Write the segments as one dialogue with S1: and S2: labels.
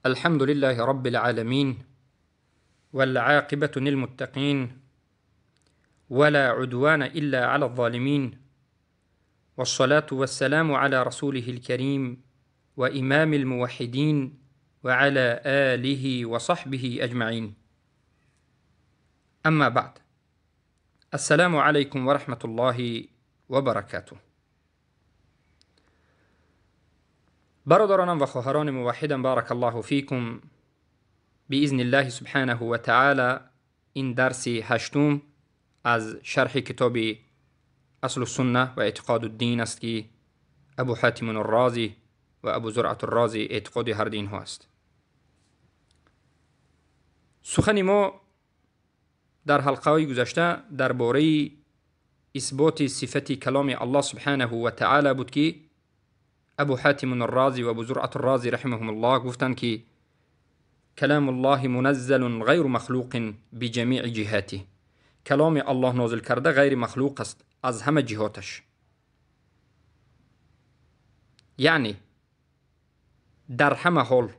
S1: الحمد لله رب العالمين، والعاقبة للمتقين، ولا عدوان إلا على الظالمين، والصلاة والسلام على رسوله الكريم وإمام الموحدين وعلى آله وصحبه أجمعين. أما بعد، السلام عليكم ورحمة الله وبركاته. برادرانم و خواهران موحدم، بارک الله فیکم. باذن الله سبحانه و تعالی این درس هشتم از شرح کتاب اصل السنه و اعتقاد الدین است که ابو حاتم الرازی و ابو زرعة الرازی اعتقاد هر دو اینها است. سخن ما در حلقه های گذشته درباره اثبات صفت کلام الله سبحانه و تعالی بود که ابو حاتم الرازی و ابو زرعة الرازی رحمهم الله گفتند که کلام الله منزل غیر مخلوق بجمیع جهاته. کلام الله نازل کرده غیر مخلوق است از همه جهاتش، یعنی در همه حال،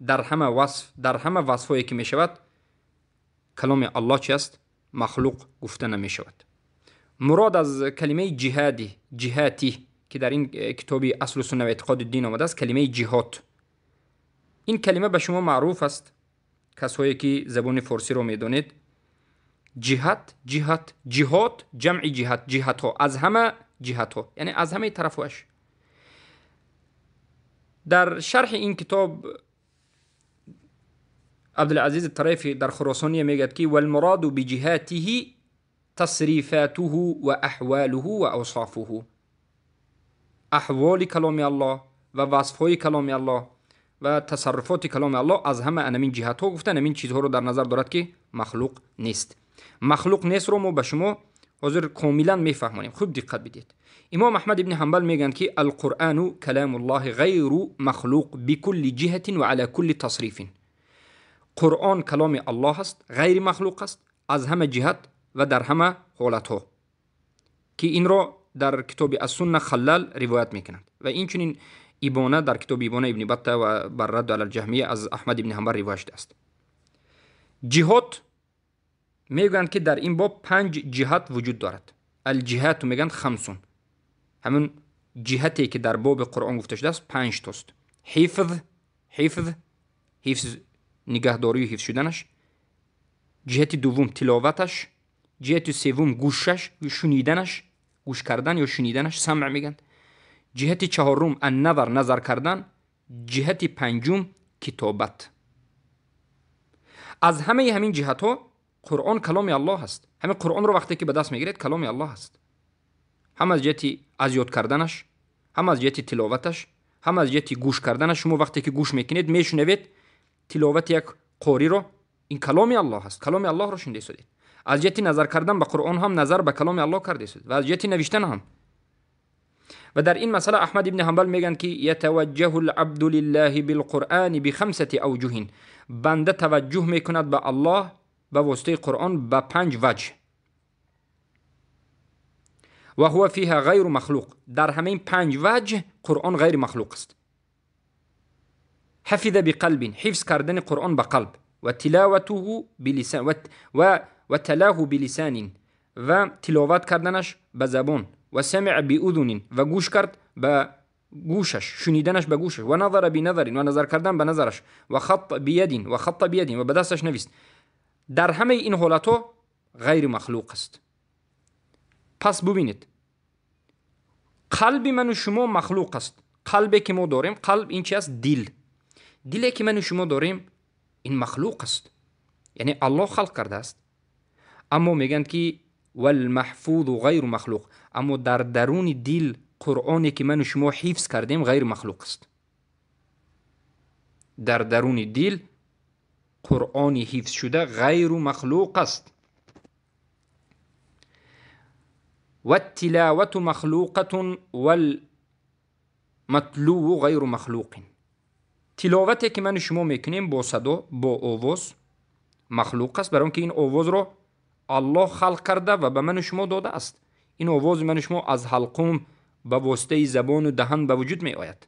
S1: در همه وصف، در همه وصفهایی که می شود کلام الله چی است؟ مخلوق گفته نمی شود. مراد از کلمه جهادی، جهاتی که در این کتاب اصل سنه و اعتقاد دین آمده است، کلمه جهاد. این کلمه به شما معروف است، کسایی که زبان فارسی رو میدونید. جهت، جهت، جهاد، جمع جهت، جهت ها، از همه جهت ها، یعنی از همه طرفش. در شرح این کتاب عبدالعزیز الطريفي در خراسانی میگد که والمراد بجهاته تصریفاته و احواله و اوصافه. احوال کلام الله و وصفهای کلام الله و تصرفات کلام الله از همه انمین جهت ها گفتن، همین چیزها رو در نظر دارد که مخلوق نیست. مخلوق نیست رو ما به شما حاضر کاملا میفهمانیم. خوب دقت بدید. امام احمد ابن حنبل میگن که القرآن کلام الله غیر مخلوق بكل جهة و على كل تصریف. قرآن کلام الله است، غیر مخلوق است از همه جهت و در همه حالت ها، که این را در کتاب السنه خلال روایت میکنند و این چنین ابانه در کتاب ابانه ابن بطه و بر رد علی الجهمیه از احمد ابن حنبل روایت شده است. جهات میگویند که در این باب 5 جهت وجود دارد. الجهات میگن خمسون، همون جهتی که در باب قرآن گفته شده است 5 تاست. حفظ، حفظ، حفظ نگهداری و حفظ شدنش. جهت دوم تلاوتش. جهت سوم گوشش، شنیدنش، گوش کردن یا شنیدنش، سمع میگن. جهت چهارم النظر، نظر کردن. جهت پنجم کتابت. از همه همین جهت ها قرآن کلام الله است. همه قرآن رو وقتی که به دست میگیرید کلام الله است، هم از جهت از یاد کردنش، هم از جهت تلاوتش، هم از جهت گوش کردنش. شما وقتی که گوش میکنید میشنوید تلاوت یک قاری رو، این کلام الله است، کلام الله رو شنیده ایستادید. از جهت نظر کردن به قرآن هم نظر به کلام الله کرده ایستادید و از جهت نوشتن هم. و در این مسئله احمد ابن حنبل میگن که یتوجه العبد لله بالقرآن بخمسة اوجه. بنده توجه میکند به الله به واسطه قرآن به 5 وجه. و هو فیها غیر مخلوق. در همین 5 وجه قرآن غیر مخلوق است. حفظ بقلب، حفظ کردن قرآن به قلب، و تلاوته بلسان و تلاه بلسان، و تلاوت کردنش به زبان، و سمع بأذن، و گوش کرد به گوشش، شنیدنش به گوشش، و نظر بنظر، و نظر کردن به نظرش، و خط بید، و خط بید، و به دستش نویست. در همه این حالتها غیر مخلوق است. پس ببینید قلب من و شما مخلوق است. قلبی که ما داریم، قلب این چی است؟ دل. دلی که من و شما داریم این مخلوق است، یعنی الله خلق کرده است. اما میگن که والمحفوظ غیر مخلوق. اما در درون دل قرآنی که من و شما حفظ کردیم غیر مخلوق است. در درون دل قرآن حفظ شده غیر مخلوق است. والتلاوة مخلوقة والمتلو غیر مخلوق. تلاوتی که من و شما میکنیم با صدا، با آواز، مخلوق است، برای اینکه این آواز رو الله خلق کرده و به من و شما داده است. این آواز من و شما از حلقوم به واسطه زبان و دهن به وجود می آید.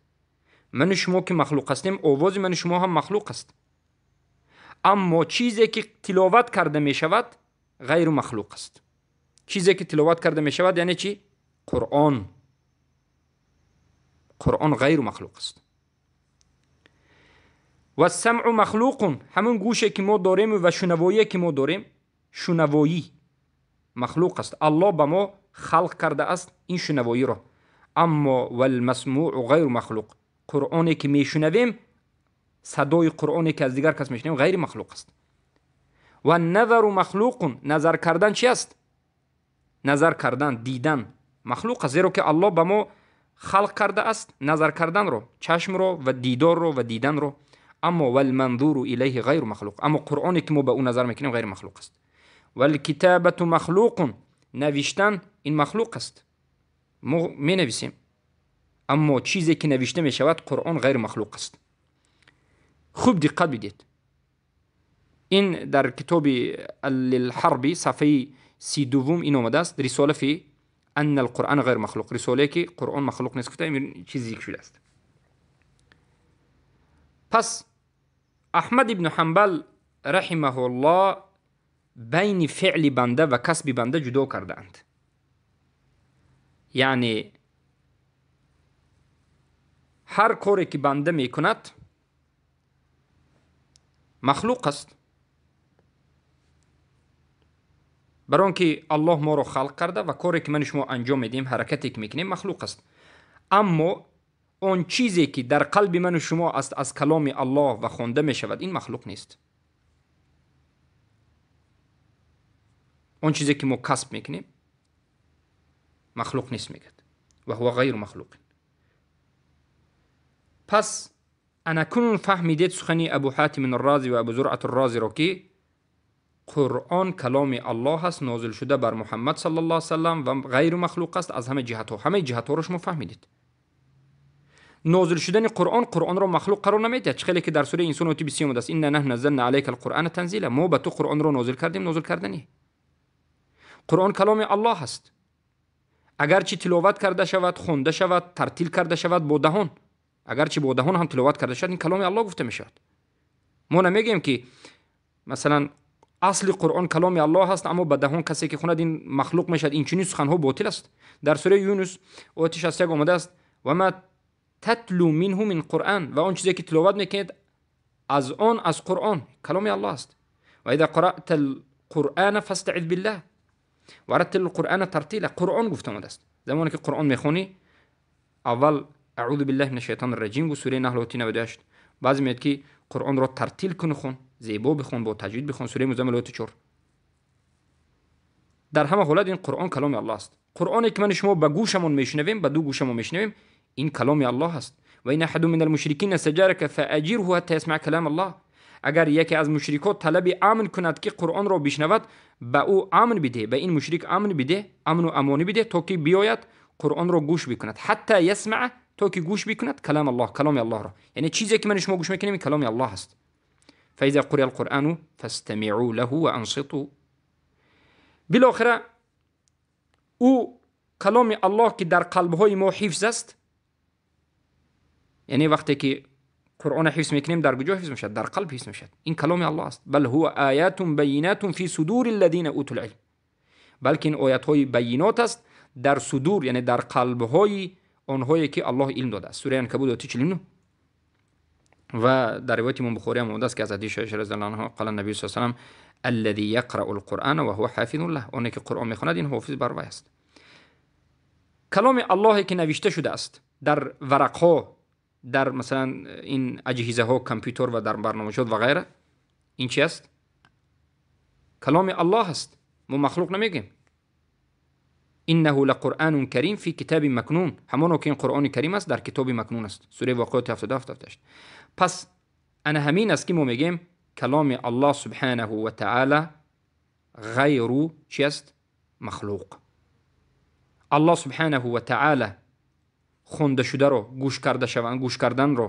S1: Ман шумо ки махлуқ ҳастем, овози ман шумо ҳам махлуқ аст. Аммо чизе ки тиловат карда мешавад ғайру махлуқ аст. Чизе ки тиловат карда мешавад яъне чӣ? Қуръон. Қуръон ғайру махлуқ аст. Ва самъу махлуқун, ҳамон гӯше ки мо дорем ва шунавоие ки мо дорем, шунавоӣ махлуқ аст. Аллоҳ ба мо халқ карда аст ин шунавоиро. Аммо валмасмӯъу ғайру махлуқ, қуръоне ки мешунавем, садои қуръоне ки аз дигар кас мешунавем ғайри махлуқ аст. Ва назару махлуқун, назар кардан чи аст? Назар кардан, дидан махлуқ аст, зеро ки Аллоҳ ба мо халқ карда аст назар карданро, чашмро ва дидорро ва диданро. Аммо валманзуру илайҳи ғайру махлуқ, аммо қуръоне ки мо ба ӯ назар мекунем ғайри махлуқ аст. Валкитабату махлуқун, навиштан ин махлуқ аст, мо менависем, аммо чизе ки навишта мешавад қуръон ғайри махлуқ аст. Хуб диққат бидед, ин дар китоби лилҳарби сафҳаи 32 ин омадааст, рисола фи анна алқуръан ғайр махлуқ, рисолае ки қуръон махлуқ нест гуфта ин чиз зикр шудааст. Пас Аҳмад ибну Ҳанбал раҳимаҳуллоҳ байни феъли банда ва касби банда ҷудо кардаанд. Яъне ҳар коре ки банда мекунад махлуқ аст, бар он ки Аллоҳ моро халқ карда ва коре ки ман шумо анҷом медиҳем, ҳаракате ки мекунем махлуқ аст. Аммо он чизе ки дар қалби ману шумо аст аз каломи Аллоҳ ва хонда мешавад, ин махлуқ нест. Он чизе ки мо касб мекунем махлуқ нест, мегӯяд, ва ҳува ғайру махлуқин. Пас анакунун фаҳмидед сухани Абу Ҳатим Аррози ва Абу Зуръат Аррозиро ки қуръон каломи Аллоҳ аст, нозил шуда бар Муҳаммад саллаллоҳу алайҳи васаллам ва ғайру махлуқ аст аз ҳама ҷиҳатҳо. Ҳамаи ҷиҳатҳоро шумо фаҳмидед. Нозил шудани қуръон қуръонро махлуқ қарор намедиҳад, чӣ хеле ки дар сураи Инсон ояти 23 омадааст: инна наҳну наззална алайка алқуръана танзила, мо ба ту қуръонро нозил кардем, нозил карданӣ. Қуръон каломи Аллоҳ аст, агарчи тиловат карда шавад, хонда шавад, тартил карда шавад бо даҳон, агарчи бо даҳон ҳам тиловат карда шавад, ин каломи Аллоҳ гуфта мешавад. Мо намегӯем ки масалан асли қуръон каломи Аллоҳ аст, аммо ба даҳон касе ки хонад ин махлуқ мешавад. Ин чунин суханҳо ботил аст. Дар сураи Юнус ояти 61 омадааст: ва ма татлу минҳу мин қуръан, ва он чизе ки тиловат мекунед аз он, аз қуръон, каломи Аллоҳ аст. Ва иза қараъта алқуръана фастаъиз биллаҳ ва раттил алқуръана тартила, қуръон гуфта омадааст. Замоне ки қуръон мехонӣ аввал аъузу биллаҳи мина шайтони раҷим гӯ, сураи Наҳл ояти 98. Баъзе мегӯяд ки қуръонро тартил кун, хон, зебо бихон, бо таҷвид бихон, сураи Музаммил ояти 4. Дар ҳама ҳолат ин қуръон каломи Аллоҳ аст. Қуръоне ки ман шумо ба гӯшамон мешунавем, ба ду гӯшамон мешунавем, ин каломи Аллоҳ аст. Ва ин аҳаду мин алмушрикина стаҷарака фаажирҳу ҳатта ясмаъ калам Аллоҳ, агар яке аз мушрикҳо талаби амн кунад ки қуръонро бишнавад, ба ӯ амн бидеҳ, ба ин мушрик амн бидеҳ, амну амонӣ бидеҳ, то ки биёяд қуръонро гӯш бикунад. Ҳатта ясмаъ, то ки гӯш бикунад калам Аллоҳ, каломи Аллоҳро. Яъне чизе ки ман шумо гӯш мекунем ин каломи Аллоҳ аст. فإذا قرئ القرآن فاستمعوا له وأنصتوا. بالاخره ӯ каломи Аллоҳ ки дар қалбҳои мо ҳифз аст, яъне вақте ки қуръонро ҳифз мекунем дар куҷо ҳифз мешавад? Дар қалб ҳифз мешавад. Ин каломи Аллоҳ аст. бал ҳува оятун байинатун фи судури аллазина утул илм, балки ин оятҳои байинот аст дар судур, яъне дар қалбҳои онҳое ки Аллоҳ илм додааст. Сураи Анкабут ояти 49. Ва дар ривояти Имом Бухорӣ ҳам омадааст ки аз ҳадиси Оиша разияллоҳу анҳа қала набию саллаллоҳу алайҳи васаллам аллази яқрау алқуръана ва ҳува ҳофизун лаҳ, оне ки қуръон мехонад ин ҳофиз бар вай аст. Каломи Аллоҳе ки навишта шудааст дар варақҳо, дар масалан ин аҷҳизаҳо, компютер ва дар барномаҷот ва ғайра, ин чи аст? Каломи Аллоҳ аст, мо махлуқ намегӯем. иннаҳу лақуръанун карим фи китоби макнун, ҳамоно ки ин қуръони карим аст дар китоби макнун аст. Сураи Воқиат 77 78. Пас ана ҳамин аст ки мо мегӯем каломи Аллоҳ субҳанаҳу ва таъала ғайру чи аст? Махлуқ. Аллоҳ субҳанаҳу ва таъала хонда шударо, гӯш карда шаванд, гӯш карданро,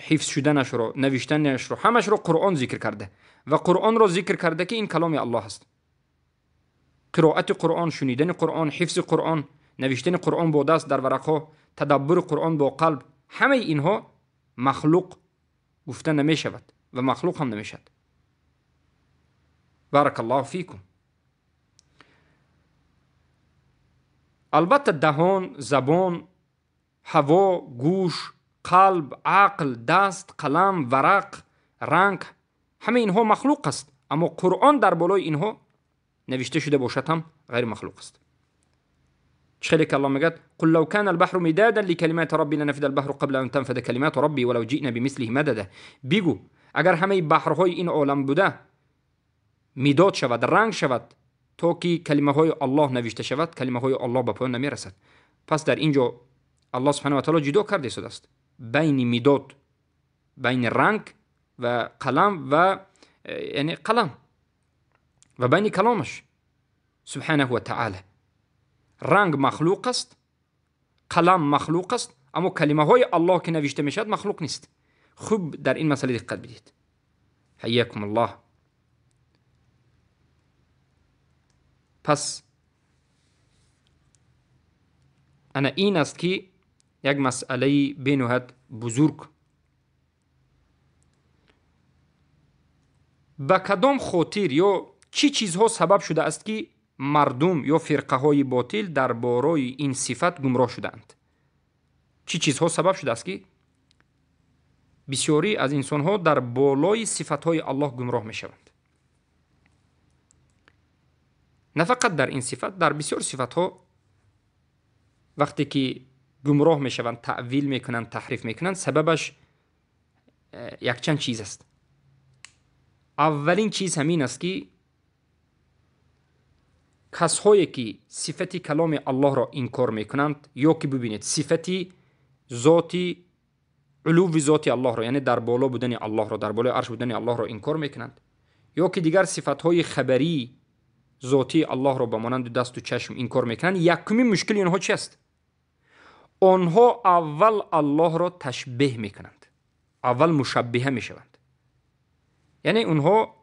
S1: ҳифз шуданашро, навиштанашро, ҳамашро Қуръон зикр карда ва Қуръонро зикр карда ки ин каломи Аллоҳ аст. Қироати Қуръон, шунидани Қуръон, ҳифзи Қуръон, навиштани Қуръон бо даст дар варақҳо, тадаббури Қуръон бо қалб, ҳамаи инҳо махлуқ гуфта намешавад ва махлуқ ҳам намешавад. Барак Аллоҳу фикум. Албатта даҳон, забон, ҳаво, гӯш, қалб, ақл, даст, қалам, варақ, ранг, ҳама инҳо махлуқ аст, аммо Қуръон дар болои инҳо навишта шуда бошад ҳам ғайр махлуқ аст. چخلك الله مجد قل لو كان البحر مدادا لكلمات ربي لنفد البحر قبل أن تنفد كلمات ربي ولو جئنا بمثله مددا. بگو اگر همه بحرهای این عالم بوده میداد شود، رنگ شود، تا که کلمه های الله نوشته شود، کلمه های الله به پایان نمیرسد. پس در اینجا الله سبحانه و تعالی جدا کرده است بین میداد، بین رنگ و قلم و یعنی قلم و بین کلامش سبحانه و تعالی. رنگ مخلوق است، قلم مخلوق است، اما کلمه های الله که نوشته میشد مخلوق نیست. خوب در این مسئله دقت بدید. حیاکم الله. پس انا این است که یک مسئله بینهایت بزرگ. به کدام خاطر یا چی چیزها سبب شده است که مردم یا فرقه های باطل در بارای این صفت گمراه شدند؟ چی چیزها سبب شده است که بسیاری از انسانها در بالای صفت های الله گمراه می شوند؟ نه فقط در این صفت، در بسیار صفت ها وقتی که گمراه می شوند، تأویل می کنند، تحریف می کنند، سببش یک چند چیز است. اولین چیز همین است که کسهایی که صفت کلام الله را انکار میکنند، یا که ببینید صفت ذاتی علو ذاتی الله را، یعنی در بالا بودن الله را، در بالای عرش بودن الله را انکار میکنند، یا که دیگر صفتهای خبری ذاتی الله را به مانند دست و چشم انکار میکنند، یکمین مشکل اینها چی است؟ آنها اول الله را تشبیه میکنند، اول مشبهه میشوند. یعنی اونها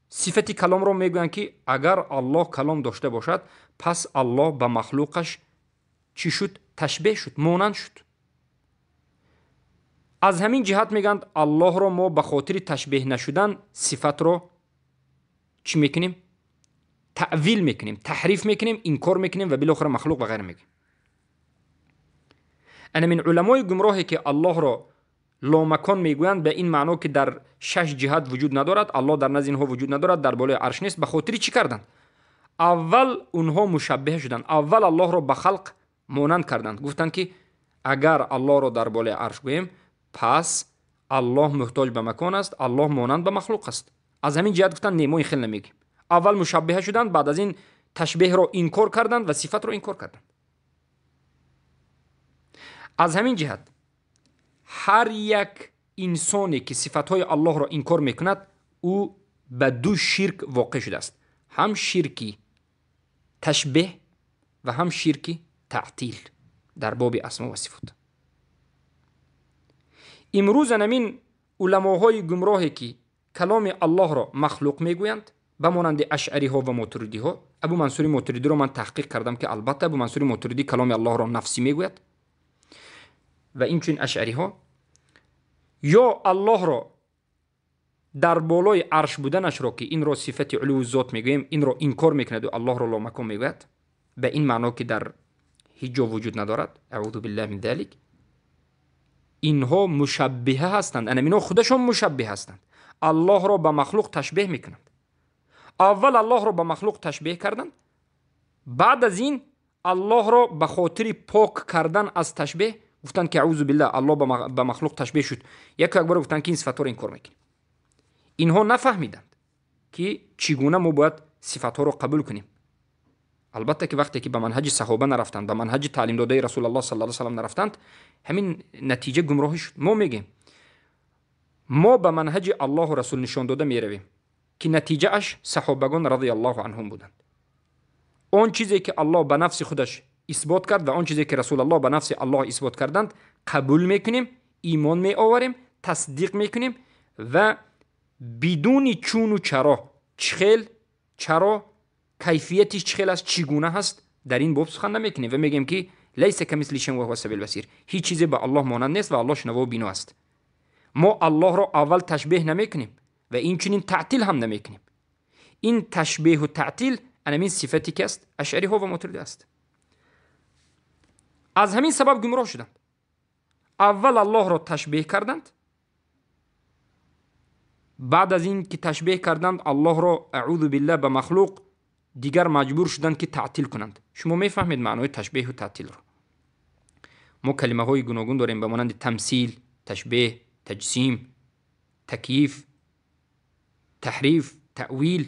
S1: صفت کلام را میگویند که اگر الله کلام داشته باشد، پس الله به مخلوقش چی شد؟ تشبیه شد، مانند شد. از همین جهت میگند الله را ما به خاطر تشبیه نشدن صفت را چی میکنیم؟ تأویل میکنیم، تحریف میکنیم، انکار میکنیم و بالاخره مخلوق و غیره میگیم. انا من علمای گمراهی که الله را لامکان میگویند به این معنا که در شش جهت وجود ندارد، الله در نزد اینها وجود ندارد، در بالای عرش نیست، به خاطر چی کردند؟ اول اونها مشبه شدند، اول الله را به خلق مانند کردند، گفتند که اگر الله را در بالای عرش گوییم، پس الله محتاج به مکان است، الله مانند به مخلوق است. از همین جهت گفتند نه، ما این خیل نمیگیم. اول مشبه شدند، بعد از این تشبیه را انکار کردند و صفت را انکار کردند. از همین جهت هر یک انسانی که صفتهای الله را انکار میکند، او به دو شرک واقع شده است، هم شرکی تشبیه و هم شرکی تعطیل در باب اسما و صفات. امروز همین علماهای گمراهی که کلام الله را مخلوق میگویند، به مانند اشعری ها و ماتریدی ها، ابو منصور ماتریدی را من تحقیق کردم که البته ابو منصور ماتریدی کلام الله را نفسی میگوید و این چون اشعری ها، یا الله را در بالای عرش بودنش را که این را صفت علو ذات میگوییم، این را انکار میکند و الله را لامکان میگوید، به این معنا که در هیچ جا وجود ندارد، اعوذ بالله من ذلک. اینها مشبهه هستند، یعنی اینها خودشون مشبه هستند، الله را به مخلوق تشبیه میکنند. اول الله را به مخلوق تشبیه کردند، بعد از این الله را به خاطر پاک کردن از تشبیه گفتند که اعوذ بالله الله به مخلوق تشبیه شد. یک بار گفتند که این صفات را انکار میکنیم. اینها نفهمیدند که چگونه ما باید صفات ها را قبول کنیم. البته که وقتی که به منهج صحابه نرفتند، به منهج تعلیم داده رسول الله صلی الله علیه و سلم نرفتند، همین نتیجه گمراهی شد. ما میگیم ما به منهج الله و رسول نشان داده میرویم که نتیجه اش صحابگان رضی الله عنهم بودند. آن چیزی که الله به نفس خودش اثبات کرد و آن چیزی که رسول الله به نفس الله اثبات کردند قبول میکنیم، ایمان میآوریم، تصدیق میکنیم و بدون چون و چرا، چخیل چرا، کیفیتش چخیل است، چگونه هست، در این باب سخن نمیکنیم و میگیم که لیس کمثله شیء و هو السمیع البصیر، هیچ چیزی به الله مانند نیست و الله شنوا و بینا است. Мо Аллоҳро аввал ташбеҳ намекунем ва инчунин таътил ҳам намекунем. Ин ташбеҳу таътил анамин сифате ки аст ашъариҳо ва мотуриди аст. Аз ҳамин сабаб гумроҳ шуданд. Аввал Аллоҳро ташбеҳ карданд, баъд аз ин ки ташбеҳ карданд Аллоҳро аъузу биллаҳ ба махлуқ, дигар маҷбур шуданд ки таътил кунанд. Шумо мефаҳмед маънои ташбеҳу таътилро. Мо калимаҳои гуногун дорем ба монанди тамсил, ташбеҳ, таҷсим, такйиф, таҳриф, таъвил.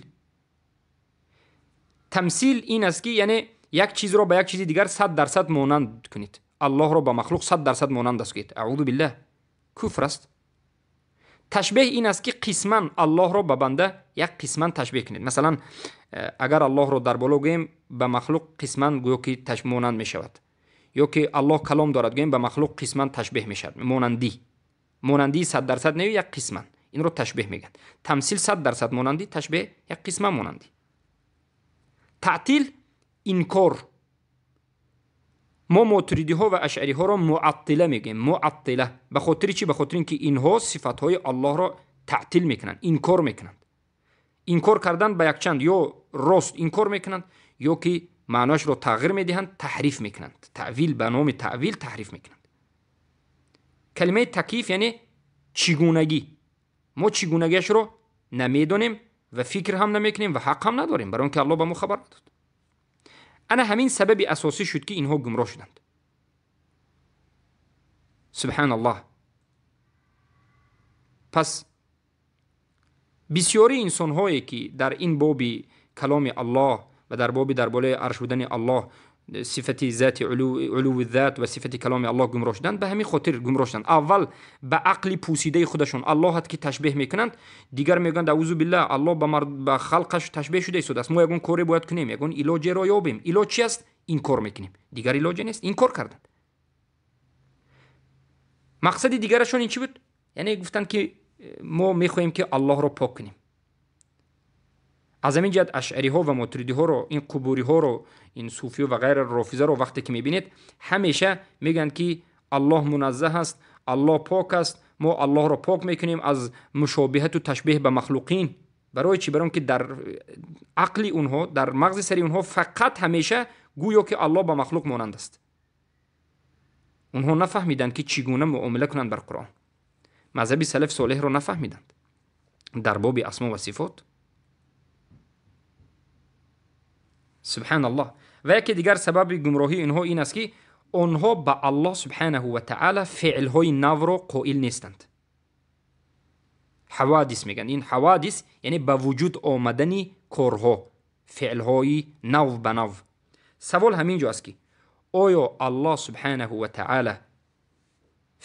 S1: Тамсил ин аст ки яъне як чизро ба як чизи дигар 100% монанд кунед. Аллоҳро ба махлуқ 100% монанд аст кунед. Аъузу биллаҳ, куфр аст. Ташбеҳ ин аст ки қисман Аллоҳро ба банда як қисман ташбеҳ кунед. Масалан, агар Аллоҳро дар боло гӯем, ба махлуқ қисман гӯё ки монанд мешавад. Ё ки Аллоҳ калом дорад гӯем, ба махлуқ қисман ташбеҳ мешавад. Монандӣ. Монандии 100% не, як қисман. Инро ташбеҳ мегӯянд. Тамсил 100% монандӣ, ташбеҳ як қисман монандӣ. Таътил инкор. Мо мотуридиҳо ва ашъариҳоро муаттила мегӯем. Муаттила. Ба хотири чӣ? Ба хотири ин ки инҳо сифатҳои Аллоҳро таътил мекунанд, инкор мекунанд. Инкор кардан ба якчанд ё рост инкор мекунанд, ё ки маъноашро тағйир медиҳанд, таҳриф мекунанд. Таъвил ба номи таъвил таҳриф мекунанд. Калимаи такйиф яъне чигунагӣ. Мо чигунагиашро намедонем ва фикр ҳам намекунем ва ҳақ ҳам надорем, барои он ки Аллоҳ ба мо хабар надод. Ана ҳамин сабаби асосӣ шуд ки инҳо гумроҳ шуданд. Субҳаналлоҳ. Пас бисёри инсонҳое ки дар ин боби каломи Аллоҳ ва дар боби дар болои арш будани Аллоҳ, сифати зати улуви зат ва сифати каломи Аллоҳ гумроҳ шуданд, ба ҳамин хотир гумроҳ шуданд. Аввал ба ақли пӯсидаи худашон Аллоҳат ки ташбеҳ мекунанд, дигар мегӯянд аъузу биллаҳ, Аллоҳ ба халқаш ташбеҳ шуда истодааст, мо ягон коре бояд кунем, ягон илоҷеро ёбем. Илоҷ чи аст? Инкор мекунем. Дигар илоҷе нест, инкор карданд. Мақсади дигарашон ин чӣ буд? Яъне гуфтанд ки мо мехоҳем ки Аллоҳро пок кунем. Аз ҳамин ҷиҳат ашъариҳо ва мотуридиҳоро, ин қубуриҳоро, ин суфиё ва ғайра рофизаро вақте ки мебинед, ҳамеша мегӯянд ки Аллоҳ муназзаҳ аст, Аллоҳ пок аст, мо Аллоҳро пок мекунем аз мушобиҳату ташбеҳ ба махлуқин. Барои чӣ? Барои он ки дар ақли онҳо, дар мағзи сари онҳо фақат ҳамеша гӯё ки Аллоҳ ба махлуқ монанд аст. Онҳо нафаҳмиданд ки чӣ гуна муомила кунанд бар Қуръон. Мазҳаби салаф солеҳро нафаҳмиданд дар боби асмо ва сифот. Субҳаналлоҳ. Ва яке дигар сабаби гумроҳии инҳо ин аст ки онҳо ба Аллоҳ субҳанаҳу ва таъала феълҳои навро қоил нестанд. Ҳавадис мегӯянд. Ин ҳавадис яъне ба вуҷуд омадани корҳо, феълҳои нав ба нав. Савол ҳамин ҷо аст ки оё Аллоҳ субҳанаҳу ва таъала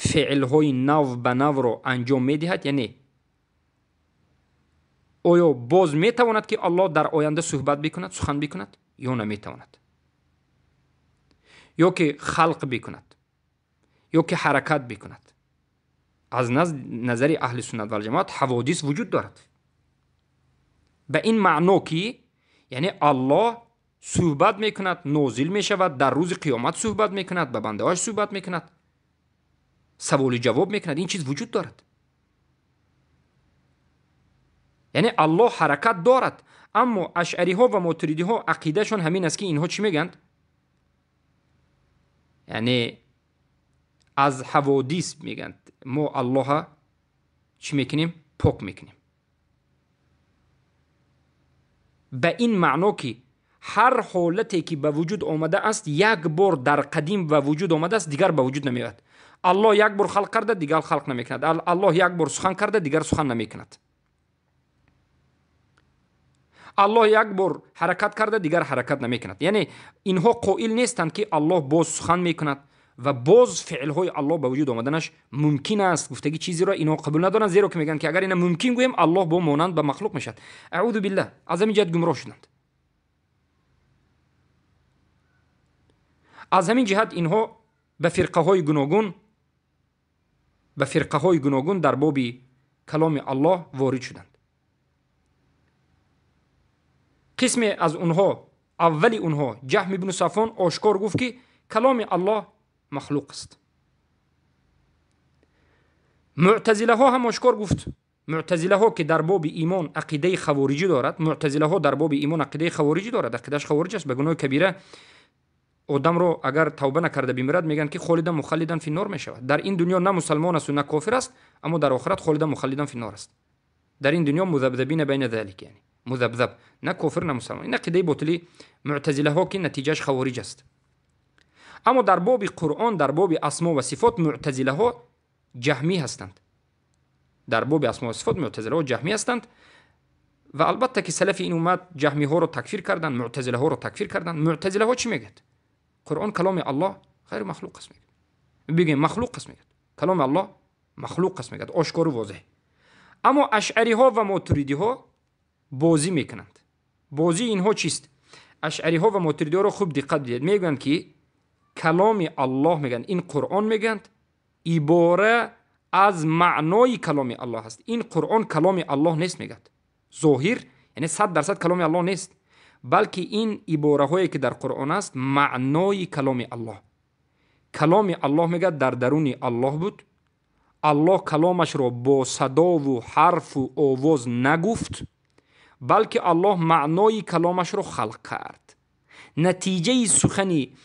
S1: феълҳои нав ба навро анҷом медиҳад? Яъне оё боз метавонад ки Аллоҳ дар оянда суҳбат бикунад, сухан бикунад ё наметавонад? Ё ки халқ бикунад, ё ки ҳаракат бикунад? Аз назари аҳли суннат валҷамоат ҳаводис вуҷуд дорад. Ба ин маъно ки яъне Аллоҳ суҳбат мекунад, нозил мешавад, дар рӯзи қиёмат суҳбат мекунад, ба бандаҳояш суҳбат мекунад, саволи ҷавоб мекунад. Ин чиз вуҷуд дорад. Яъне Аллоҳ ҳаракат дорад. Аммо ашъариҳо ва мотуридиҳо ақидашон ҳамин аст ки инҳо чӣ мегӯянд? Яъне аз ҳаводис мегӯянд мо Аллоҳа чӣ мекунем? Пок мекунем. Ба ин маъно ки ҳар ҳолате ки ба вуҷуд омада аст, як бор дар қадим ба вуҷуд омадааст, дигар ба вуҷуд намеояд. Аллоҳ як бор халқ карда, дигар халқ намекунад. Аллоҳ як бор сухан карда, дигар сухан намекунад. Аллоҳ як бор ҳаракат карда, дигар ҳаракат намекунад. Яъне инҳо қоил нестанд ки Аллоҳ боз сухан мекунад ва боз феълҳои Аллоҳ ба вуҷуд омаданаш мумкин аст. Гуфтаги чизеро инҳо қабул надоранд, зеро ки мегӯянд ки агар ина мумкин гӯем, Аллоҳ бо монанд ба махлуқ мешавад. Аъузу биллаҳ. Аз ҳамин ҷиҳат гумроҳ шуданд. Аз ҳамин ҷиҳат инҳо ба фирқаҳои гуногун, дар боби каломи Аллоҳ ворид шуданд. Қисме аз онҳо, аввали онҳо Ҷаҳм ибну Сафвон ошкор гуфт ки каломи Аллоҳ махлуқ аст. Муътазилаҳо ҳам ошкор гуфт. Муътазилаҳо ки дар боби имон ақидаи хавориҷӣ дорад, муътазилаҳо дар боби имон ақидаи хавориҷӣ дорад, ақидааш хавориҷ аст. Ба гуноҳи кабира одамро агар тавба накарда бимирад, мегӯянд ки холидан мухаллидан фи нор мешавад. Дар ин дунё на мусалмон асту на кофир аст, аммо дар охират холидан мухаллидан фи нор аст. Дар ин дунё музабзабина байна залик, яъне музабзаб, на кофир на мусалмон. Ин ақидаи ботили муътазилаҳо ки натиҷааш хавориҷ аст. Аммо дар боби Қуръон, дар боби асмо ва сифот муътазилаҳо ҷаҳмӣ ҳастанд. Дар боби асмо ва сифот муътазилаҳо ҷаҳмӣ ҳастанд ва албатта ки салафи ин уммат ҷаҳмиҳоро такфир карданд, муътазилаҳоро такфир карданд. Муътазилаҳо чӣ мегӯяд? Қуръон каломи Аллоҳ ғайр махлуқ аст мегӯяд. Бигӯем махлуқ аст мегӯяд. Каломи Аллоҳ махлуқ аст мегӯяд, ошкору возеҳ. Аммо ашъариҳо ва мотуридиҳо бозӣ мекунанд. Бозии инҳо чист? Ашъариҳо ва мотуридиҳоро хуб диққат бидиҳед. Мегӯянд ки каломи Аллоҳ мегӯянд, ин Қуръон мегӯянд, ибора аз маънои каломи Аллоҳ аст. Ин Қуръон каломи Аллоҳ нест мегӯяд. Зоҳир, яъне 100% каломи Аллоҳ нест, балки ин ибораҳое ки дар Қуръон аст маънои каломи Аллоҳ. Каломи Аллоҳ мегӯяд дар даруни Аллоҳ буд. Аллоҳ каломашро бо садову ҳарфу овоз нагуфт, балки Аллоҳ маънои каломашро халқ кард. Натиҷаи сухани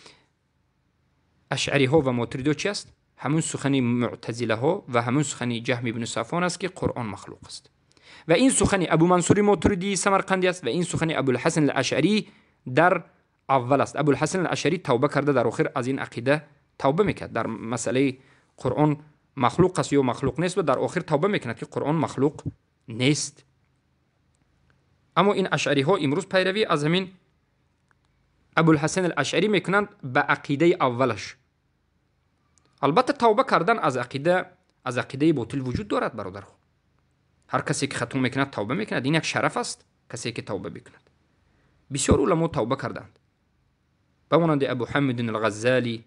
S1: ашъариҳо ва мотуридиҳо чи аст? Ҳамун сухани муътазилаҳо ва ҳамун сухани Ҷаҳм ибни Сафвон аст ки Қуръон махлуқ аст. Ва ин сухани Абу Мансури Мотуридии Самарқандӣ аст ва ин сухани Абулҳасан ал-Ашъарӣ дар аввал аст. Абулҳасан ал-Ашъарӣ тавба карда дар охир аз ин ақида тавба мекард. Дар масъалаи Қуръон махлуқ аст ё махлуқ нест ва дар охир тавба мекунад ки Қуръон махлуқ нест. Аммо ин ашъариҳо имрӯз пайравӣ аз ҳамин Абулҳасан ал-Ашъарӣ мекунанд ба ақидаи аввалаш. Албатта тавба кардан аз ақидаи ботил вуҷуд дорад, бародарҳо. Ҳар касе ки хато мекунад тавба мекунад. Ин як шараф аст касе ки тавба бикунад. Бисёр уламо тавба карданд, ба монанди Абу Ҳамидин ал-Ғаззалӣ,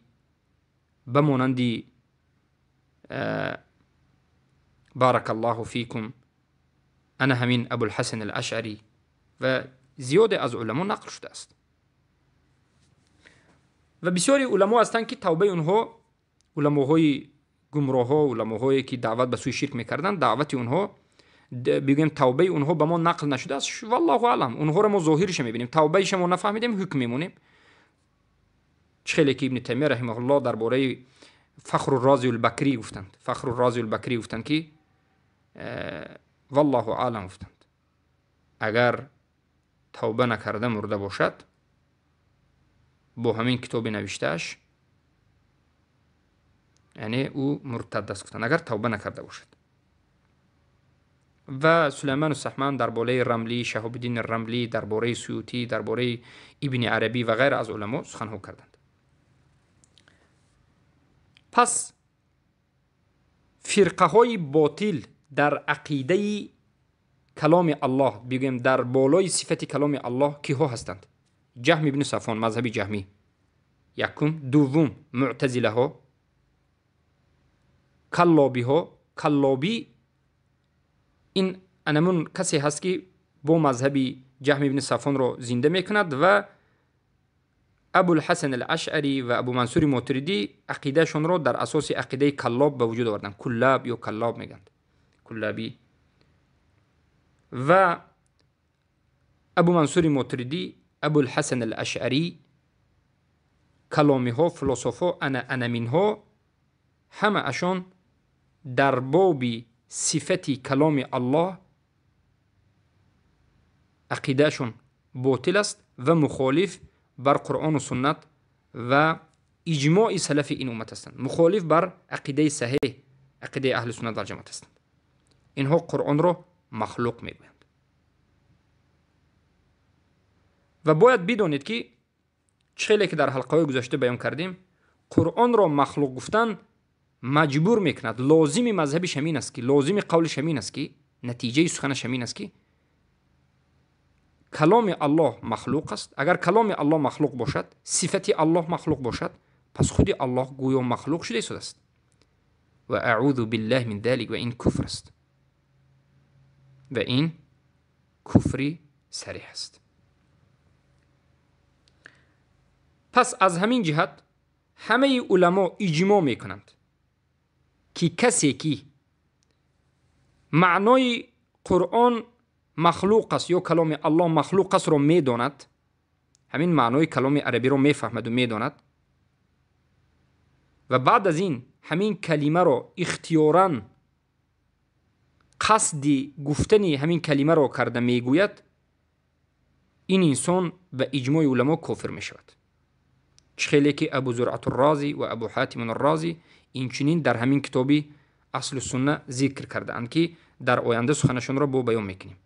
S1: ба монанди баракаллоҳу фикум ана ҳамин Абулҳасан ал-Ашъарӣ ва зиёде аз уламо нақл шудааст. Ва бисёри уламо ҳастанд ки тавбаи онҳо, уламоҳои гумроҳҳо, уламоҳое ки даъват ба сӯи ширк мекарданд, даъвати онҳо, бигӯем тавбаи онҳо ба мо нақл нашудааст. Валлоҳу аълам, онҳоро мо зоҳирша мебинем, тавбаиша мо нафаҳмидем, ҳукм мемонем. Чӣ хеле ки Ибни Таймия раҳимаҳуллоҳ дар бораи Фахру Рози Бакрӣ гуфтанд, Фахру Рози Бакрӣ гуфтанд ки валлоҳу аълам гуфтанд, агар тавба накарда мурда бошад, бо ҳамин китоби навиштааш, яъне ӯ муртад аст гуфтанд, агар тавба накарда бошад. Ва Сулаймону Саҳман дар бораи Рамлӣ, Шаҳобиддини Рамлӣ, дар бораи Суютӣ, дар бораи Ибни Арабӣ ва ғайра аз уламо суханҳо карданд. Пас фирқаҳои ботил дар ақидаи каломи Аллоҳ, бигӯем дар болои сифати каломи Аллоҳ киҳо ҳастанд? Ҷаҳм ибни Сафвон, мазҳаби ҷаҳмӣ якум, дуввум муътазилаҳо, каллобиҳо. Каллобӣ ин анамун касе ҳаст ки бо мазҳаби Ҷаҳм ибни Сафвонро зинда мекунад ва Абулҳасан ал-Ашъарӣ ва Абу Мансури Мотуридӣ ақидаашонро дар асоси ақидаи каллоб ба вуҷуд оварданд. Куллаб ё каллоб мегӯянд, куллабӣ. Ва Абу Мансури Мотуридӣ, Абулҳасан ал-Ашъарӣ, каломиҳо, философҳо, ана анаминҳо ҳамаашон дар боби сифати каломи Аллоҳ ақидаашон ботил аст ва мухолиф бар Қуръону суннат ва иҷмои салафи ин уммат ҳастанд, мухолиф бар ақидаи саҳеҳ, ақидаи аҳли суннат вал ҷамоат ҳастанд. Инҳо Қуръонро махлуқ мегӯянд. Ва бояд бидонед ки чӣ хеле ки дар ҳалқаҳои гузашта баён кардем, Қуръонро махлуқ гуфтан маҷбур мекунад. Лозими мазҳаби шамин аст ки, лозими қавли шамин аст ки, натиҷаи сухана шамин аст ки каломи Аллоҳ махлуқ аст. Агар каломи Аллоҳ махлуқ бошад, сифати Аллоҳ махлуқ бошад, пас худи Аллоҳ гӯё махлуқ шуда истодааст. Ва аъузу биллаҳи мин залик, ва ин куфр аст, ва ин куфри сариҳ аст. Пас аз ҳамин ҷиҳат ҳамаи уламо иҷмоъ мекунанд ки касе ки Маънои Қуръон махлуқ аст ё каломи Аллоҳ махлуқ астро медонад, ҳамин маънои каломи арабиро мефаҳмаду медонад ва баъд аз ин ҳамин калимаро ихтиёран қасди гуфтани ҳамин калимаро карда мегӯяд, ин инсон ба иҷмои уламо кофир мешавад. Чӣ хеле ки Абу Зуръату Розӣ ва Абу Ҳатим Розӣ инчунин дар ҳамин китоби Аслу Сунна зикр кардаанд, ки дар оянда суханашонро бо баён мекунем,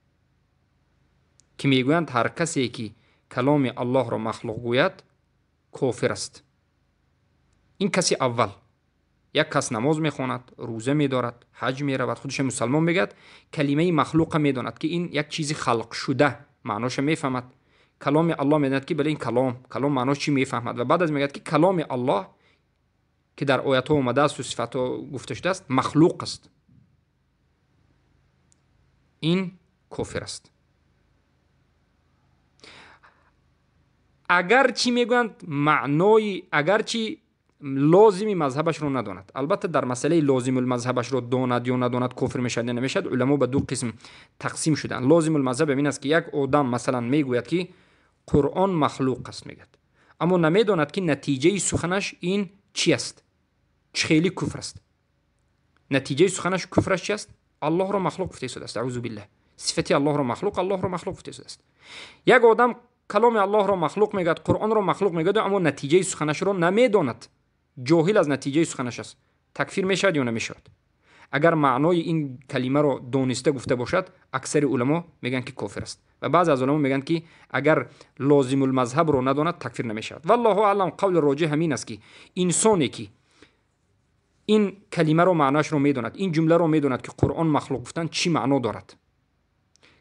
S1: ки мегӯянд ҳар касе ки каломи Аллоҳро махлуқ гӯяд кофир аст. Ин каси аввал. Як кас намоз мехонад, рӯза медорад, ҳаҷ меравад, худаш мусалмон мегӯяд, калимаи махлуқа медонад, ки ин як чизи халқшуда, маъноша мефаҳмад. Каломи Аллоҳ медонад, ки бале ин калом маънош чӣ мефаҳмад ва баъд аз мегӯяд, ки каломи Аллоҳ ки дар оятҳо омадааст ва сифатҳо гуфта шудааст махлуқ аст. Ин кофир аст. Агарчи мегӯянд маънои, агарчи лозими мазҳабашро надонад. Албатта дар масъалаи лозимулмазҳабашро донад ё надонад кофир мешавад ё намешавад, уламо ба ду қисм тақсим шуданд. Лозимулмазҳаб ин аст, ки як одам масалан мегӯяд, ки Қуръон махлуқ аст мегӯяд, аммо намедонад, ки натиҷаи суханаш ин чи аст, чӣ хеле куфр аст. Натиҷаи суханаш куфраш чи аст? Аллоҳро махлуқ гуфта истодааст. Аузу биллаҳ. Сифати Аллоҳро махлуқ, Аллоҳро махлуқ гуфта истодааст. Як одам каломи Аллоҳро махлуқ мегӯяд, Қуръонро махлуқ мегӯяд, аммо натиҷаи суханашро намедонад. Ҷоҳил аз натиҷаи суханаш аст. Такфир мешавад ё намешавад? Агар маънои ин калимаро дониста гуфта бошад, аксари уламо мегӯянд, ки кофир аст. Ва баъзе аз уламо мегӯянд, ки агар лозимулмазҳабро надонад такфир намешавад. Валлоҳу аълам, қавли роҷеҳ ҳамин аст, ки инсоне ки ин калимаро маъноашро медонад, ин ҷумларо медонад, ки Қуръон махлуқ гуфтан чӣ маъно дорад,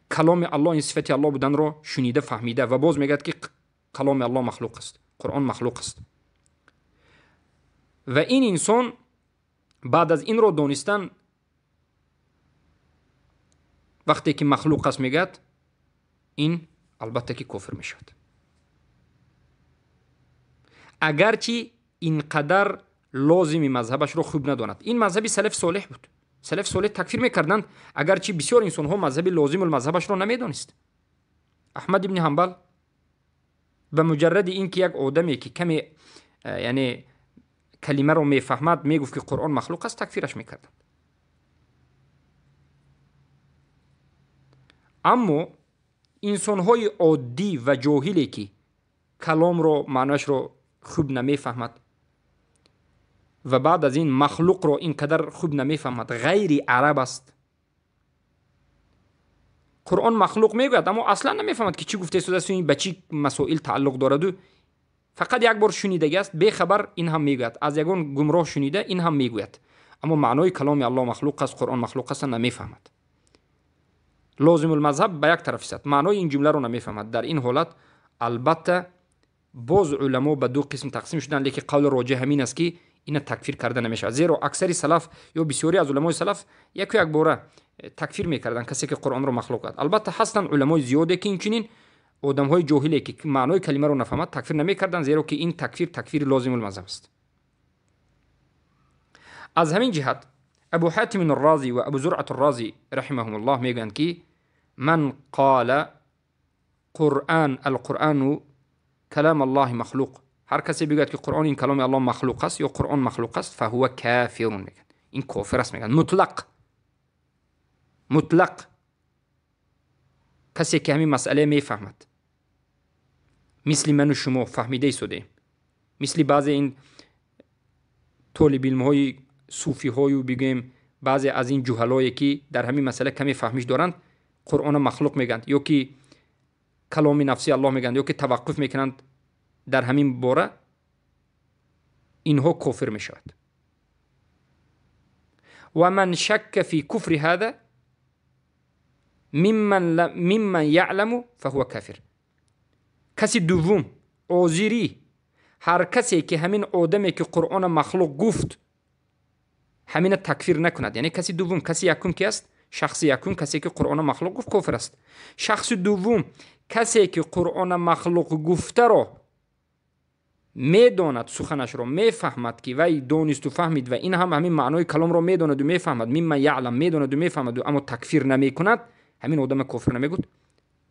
S1: каломи Аллоҳ ин сифати Аллоҳ буданро шунида фаҳмида ва боз мегӯяд, ки каломи Аллоҳ махлуқ аст, Қуръон махлуқ аст. Ва ин инсон баъд аз инро донистан вақте ки махлуқ аст мегӯяд, ин албатта ки кофир мешавад. Агарчи ин қадар лозими мазҳабашро хуб надонад. Ин мазҳаби салаф солеҳ буд. Салаф солеҳ такфир мекарданд, агарчи бисёр инсонҳо мазҳаби лозимулмазҳабашро намедонист. Аҳмад ибни Ҳанбал ба муҷарради ин ки як одаме ки каме яъне калимаро мефаҳмад мегуфт, ки Қуръон махлуқ аст, такфираш мекарданд. Аммо инсонҳои оддӣ ва ҷоҳиле ки каломро маъноашро хуб намефаҳмад ва баъд аз ин махлуқро ин қадар хуб намефаҳмад, ғайри араб аст, Қуръон махлуқ мегӯяд, аммо аслан намефаҳмад, ки чӣ гуфта истодааст, ин ба чӣ масоил тааллуқ дораду фақат як бор шунидагӣ аст, бехабар ин ҳам мегӯяд, аз ягон гумроҳ шунида ин ҳам мегӯяд, аммо маънои каломи Аллоҳ махлуқ аст, Қуръон махлуқ аст намефаҳмад. Лозимулмазҳаб ба як тараф истад, маънои ин ҷумларо намефаҳмад. Дар ин ҳолат албатта боз уламо ба ду қисм тақсим шуданд, лекин қавли роҷеҳ ҳамин аст, ки ина такфир карда намешавад. Зеро аксари салаф ё бисёре аз уламои салаф яку як бора такфир мекарданд касе ки Қуръонро махлуқ кард. Албатта ҳастанд уламои зиёде, ки инчунин одамҳои ҷоҳиле ки маънои калимаро нафаҳмад такфир намекарданд, зеро ки ин такфир такфири лозимулмазҳаб аст. Аз ҳамин ҷиҳат Абу Ҳатим Розӣ ва Абу Зуръат Розӣ раҳимаҳумуллоҳ мегӯянд, ки ман қола қуръан алқуръану калам Аллоҳи махлуқ, ҳар касе бигӯяд, ки Қуръон ин каломи Аллоҳ махлуқ аст ё Қуръон махлуқ аст, фаҳува кафирун мегӯянд, ин кофир аст мегӯянд. Мутлақ, мутлақ касе ки ҳамин масъала мефаҳмад, мисли ману шумо фаҳмида истодаем, мисли баъзе ин толибилмҳои суфиҳою бигӯем баъзе аз ин ҷуҳалое ки дар ҳамин масъала каме фаҳмиш доранд, Қуръонро махлуқ мегӯянд ё ки каломи нафси Аллоҳ мегӯянд ё ки таваққуф мекунанд дар ҳамин бора, инҳо кофир мешавад. Ва ман шакка фи куфри ҳаза мимман яъламу фаҳува кафир. Каси дуввум озирӣ, ҳар касе ки ҳамин одаме ки Қуръонро махлуқ гуфт ҳамина такфир накунад. Яъне каси дуввум, каси якум ки аст? Шахси якум касе ки Қуръонро махлуқ гуфт кофир аст. Шахси дуввум касе ки Қуръонро махлуқ гуфтаро медонад суханашро, мефаҳмад ки вай донисту фаҳмид ва ин ҳам ҳамин маънои каломро медонаду мефаҳмад, мимман яълам медонаду мефаҳмаду, аммо такфир намекунад, ҳамин одама кофир намегӯд,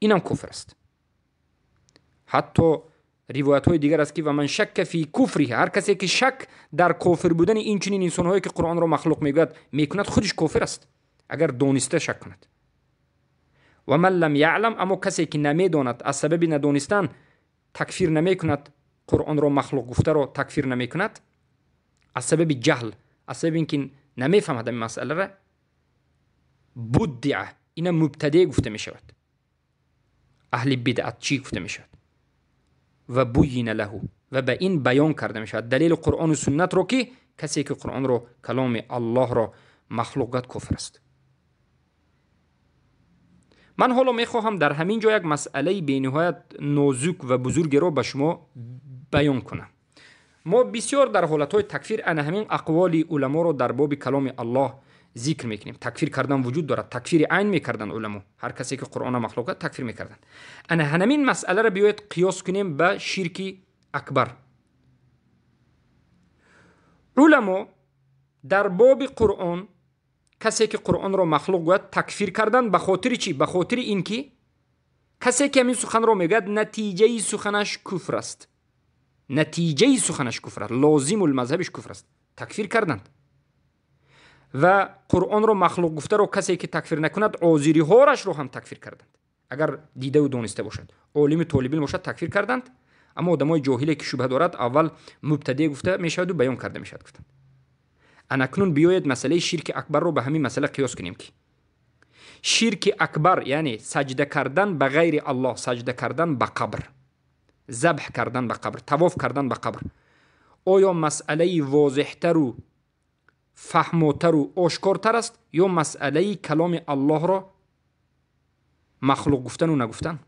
S1: инам кофир аст. Ҳатто ривоятҳои дигар аст ки ва ман шакка фи куфриҳи, ҳар касе ки шак дар кофир будани ин чунин инсонҳое ки Қуръонро махлуқ мегӯяд мекунад, худиш кофир аст, агар дониста шак кунад. Ва ман лам яълам, аммо касе ки намедонад, аз сабаби надонистан такфир намекунад, Қуръонро махлуқ гуфтаро такфир намекунад, аз сабаби ҷаҳл, аз сабаби ин ки намефаҳмад ҳамин масъаларо, буддиа, ина мубтадеъ гуфта мешавад, аҳли бидъатчӣ гуфта мешавад, ва буйина лаҳу, ва ба ин баён карда мешавад далели Қуръону суннатро ки касе ки Қуръонро, каломи Аллоҳро махлуқ гӯяд, кофир аст. Ман ҳоло мехоҳам дар ҳамин ҷо як масъалаи бениҳоят нозук ва бузургеро ба шумо баён кунам. Мо бисёр дар ҳолатҳои такфир ана ҳамин ақволи уламоро дар боби каломи Аллоҳ зикр мекунем. Такфир кардан вуҷуд дорад, такфири айн мекарданд уламо, ҳар касе ки Қуръонро махлуқ кард такфир мекарданд. Ана ҳамин масъаларо биёед қиёс кунем ба ширки акбар. Уламо дар боби Қуръон касе ки Қуръонро махлуқ гӯяд такфир кардан ба хотири чӣ? Ба хотири ин ки касе ки ҳамин суханро мегӯяд, натиҷаи суханаш куфр аст, натиҷаи суханаш куфр аст, лозимул мазҳабиш куфр аст, такфир карданд. Ва Қуръонро махлуқ гуфтаро касе ки такфир накунад, озириҳорашро ҳам такфир карданд, агар дидаву дониста бошад, олими толибилм бошад такфир карданд. Аммо одамои ҷоҳиле ки шубҳа дорад, аввал мубтадеъ гуфта мешаваду баён карда мешавад гуфтанд. Анакнун биёед масъалаи ширки акбарро ба ҳамин масъала қиёс кунем ки ширки акбар яъне саҷда кардан ба ғайри Аллоҳ, саҷда кардан ба қабр, забҳ кардан ба қабр, тавоф кардан ба қабр, оё масъалаи возеҳтару фаҳмотару ошкортар аст ё масъалаи каломи Аллоҳро махлуқ гуфтану нагуфтан?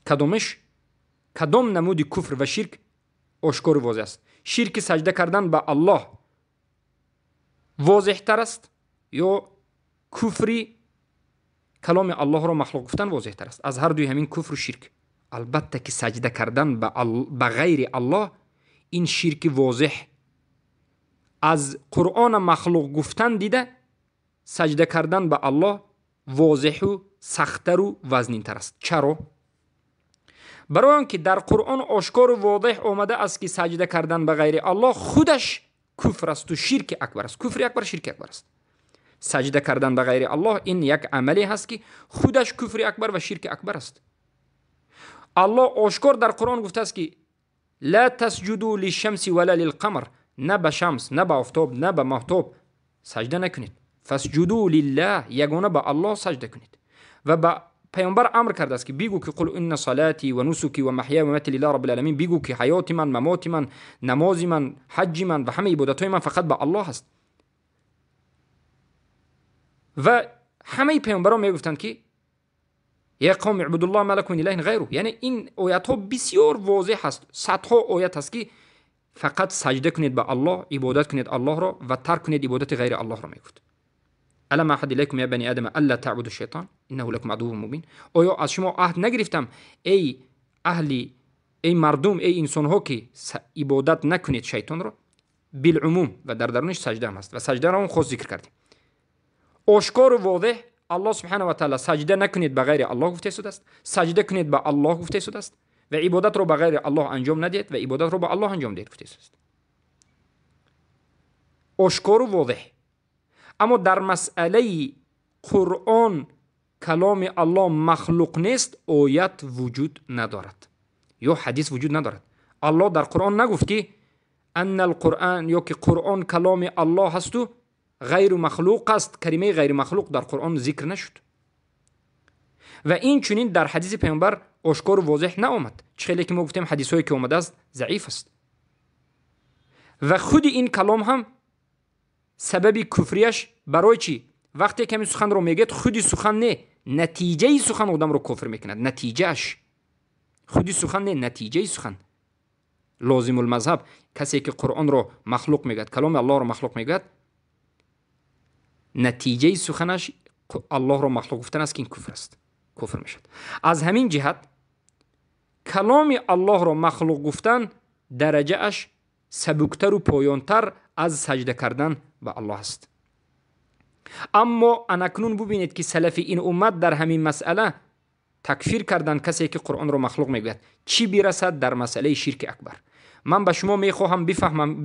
S1: Кадомеш, кадом намуди куфр ва ширк ошкору возеҳ аст? Ширки саҷда кардан ба Аллоҳ возеҳтар аст ё куфри каломи Аллоҳро махлуқ гуфтан возеҳтар аст? Аз ҳар дуи ҳамин куфру ширк албатта ки саҷда кардан ба ғайри Аллоҳ ин ширки возеҳ, аз Қуръона махлуқ гуфтан дида саҷда кардан ба Аллоҳ возеҳу сахттару вазнинтар аст. Чаро? Барои он ки дар Қуръон ошкору возеҳ омада аст ки саҷда кардан ба ғайри Аллоҳ худаш куфр асту ширки акбар аст. Куфри акбар ширки акбар аст. Саҷда кардан ба ғайри Аллоҳ ин як амале ҳаст ки худаш куфри акбар ва ширки акбар аст. Аллоҳ ошкор дар Қуръон гуфтааст ки ла тасҷуду лишшамси вала лилқамар, на ба шамс, на ба офтоб, на ба маҳтоб саҷда накунед. Фасҷуду лиллаҳ, ягона ба Аллоҳ саҷда кунед. Ва ба пайғамбар амр кардааст ки бигӯ ки қул инна салати ва нусуки ва маҳяя ва мамати лиллаҳи раббил аламин, бигӯ ки ҳаёти ман, мамоти ман, намози ман, ҳаҷҷи ман ва ҳамаи ибодатҳои ман фақат ба Аллоҳ аст. Ва ҳамаи пайғамбарон мегуфтанд ки я қавми ибудуллоҳ ма лакум мин илаҳин ғайруҳ. Яъне ин оятҳо бисёр возеҳ аст, садҳо оят аст ки фақат саҷда кунед ба Аллоҳ, ибодат кунед Аллоҳро ва тарк кунед ибодати ғайри Аллоҳро мегуфт. Алам аҳад илайкум я бани адама алла таъбуду шайтон иннаҳу лакум адуввун мубин. Оё аз шумо аҳд нагирифтам эй аҳли, эй мардум, эй инсонҳо ки ибодат накунед шайтонро? Билумум ва дар даруниш саҷда ҳам аст ва саҷдаро ҳам хос зикр кардем. Ошкору возеҳ Аллоҳ субҳанаҳу ва таъала саҷда накунед ба ғайри Аллоҳ гуфта истодааст, саҷда кунед ба Аллоҳ гуфта истодааст ва ибодатро ба ғайри Аллоҳ анҷом надиҳед ва ибодатро ба Аллоҳ анҷом диҳед гуфта истодааст. Ошкору возеҳ. Аммо дар масъалаи Қуръон каломи Аллоҳ махлуқ нест, оят вуҷуд надорад ё ҳадис вуҷуд надорад. Аллоҳ дар Қуръон нагуфт ки анна алқуръон ё ки Қуръон каломи Аллоҳ ҳасту ғайру махлуқ аст. Калимаи ғайри махлуқ дар Қуръон зикр нашуд ва инчунин дар ҳадиси пайғамбар ошкору возеҳ наомад. Чӣ хеле ки мо гуфтем ҳадисҳое ки омадааст заиф аст ва худи ин калом ҳам сабаби куфрияш барои чӣ? Вақте ки ҳамин суханро мегӯяд, худи сухан не, натиҷаи сухан одамро кофир мекунад. Натиҷааш худи сухан не, натиҷаи сухан. Лозимулмазҳаб касе ки Қуръонро махлуқ мегӯяд, каломи Аллоҳро махлуқ мегӯяд, натиҷаи суханаш Аллоҳро махлуқ гуфтан аст ки ин куфр аст, кофир мешавад. Аз ҳамин ҷиҳат каломи Аллоҳро махлуқ гуфтан дараҷааш сабуктару поёнтар аз саҷда кардан ба Аллоҳ аст. Аммо анакнун бубинед, ки салафи ин уммат дар ҳамин масъала такфир кардан касе ки Қуръонро махлуқ мегӯяд. Чӣ бирасад дар масъалаи ширки акбар? Ман ба шумо мехоҳам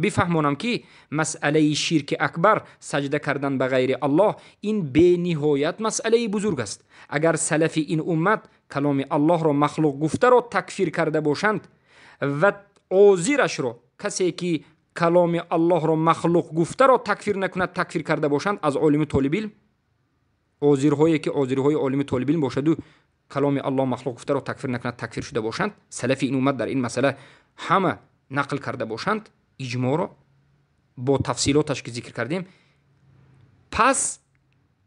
S1: бифаҳмонам, ки масъалаи ширки акбар, саҷда кардан ба ғайри Аллоҳ, ин бениҳоят масъалаи бузург аст. Агар салафи ин уммат каломи Аллоҳро махлуқ гуфтаро такфир карда бошанд ва озирашро, касе ки каломи Аллоҳро махлуқ гуфтаро такфир накунад, такфир карда бошанд аз олими толибилм, озирҳое ки озирҳои олими толибилм бошаду каломи Аллоҳ махлуқ гуфтаро такфир накунад, такфир шуда бошанд, салафи ин уммат дар ин масъала ҳама нақл карда бошанд иҷмоъро бо тафсилоташ, ки зикр кардем, пас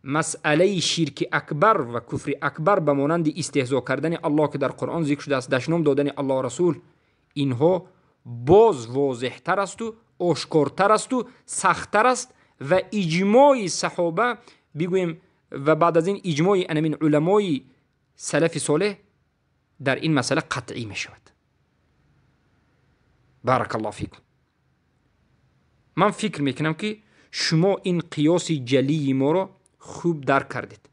S1: масъалаи ширки акбар ва куфри акбар ба монанди истеҳзо кардани Аллоҳ, ки дар Қуръон зикр шудааст, дашном додани Аллоҳ, Расул, инҳо боз возеҳтар асту ошкортар асту сахттар аст ва иҷмои саҳоба бигӯем ва баъд аз ин иҷмои анамин уламои салафи солеҳ дар ин масъала қатъӣ мешавад. Барак Аллоҳ фикум. Ман фикр мекунам, ки шумо ин қиёси ҷалии моро хуб дарк кардед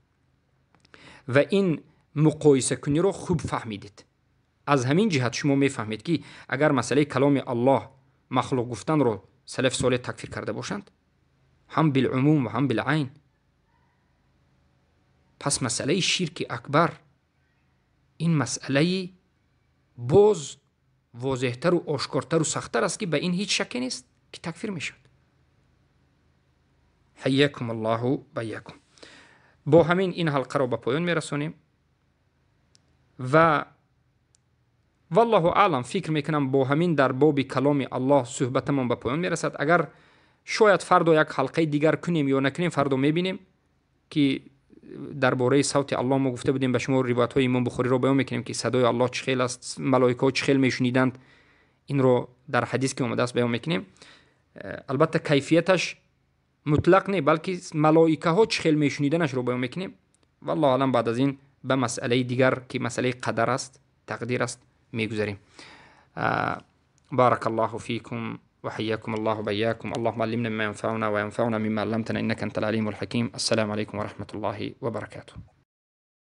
S1: ва ин муқоисакуниро хуб фаҳмидед. Аз ҳамин ҷиҳат шумо мефаҳмед, ки агар масъалаи каломи Аллоҳ махлуқ гуфтанро салафи солеҳ такфир карда бошанд, ҳам билумум ва ҳам билайн, пас масъалаи ширки акбар ин масъалаи боз возеҳтару ошкортару сахттар аст, ки ба ин ҳеҷ шакке нест, ки такфир мешавад. Ҳайякум Аллоҳу байякум. Бо ҳамин ин ҳалқаро ба поён мерасонем ва валлоҳу аълам, фикр мекунам, бо ҳамин дар боби каломи Аллоҳ суҳбатамон ба поён мерасад. Агар шояд фардо як ҳалқаи дигар кунем ё накунем, фардо мебинем, ки дар бораи савти Аллоҳ мо гуфта будем ба шумо, ривоятҳои Имом Бухориро баён мекунем, ки садои Аллоҳ чӣ хел аст, малоикаҳо чӣ хел мешуниданд, инро дар ҳадис ки омадааст баён мекунем. Албатта, кайфияташ мутлақ не, балки малоикаҳо чӣ хел мешуниданашро баён мекунем. Валлоҳу аълам, баъд аз ин ба масъалаи дигар, ки масъалаи қадар аст, тақдир аст, мегузарем. بارك الله فيكم وحياكم الله وبياكم. اللهم علمنا مما ينفعنا وينفعنا مما علمتنا إنك أنت العليم الحكيم. السلام عليكم ورحمة الله وبركاته.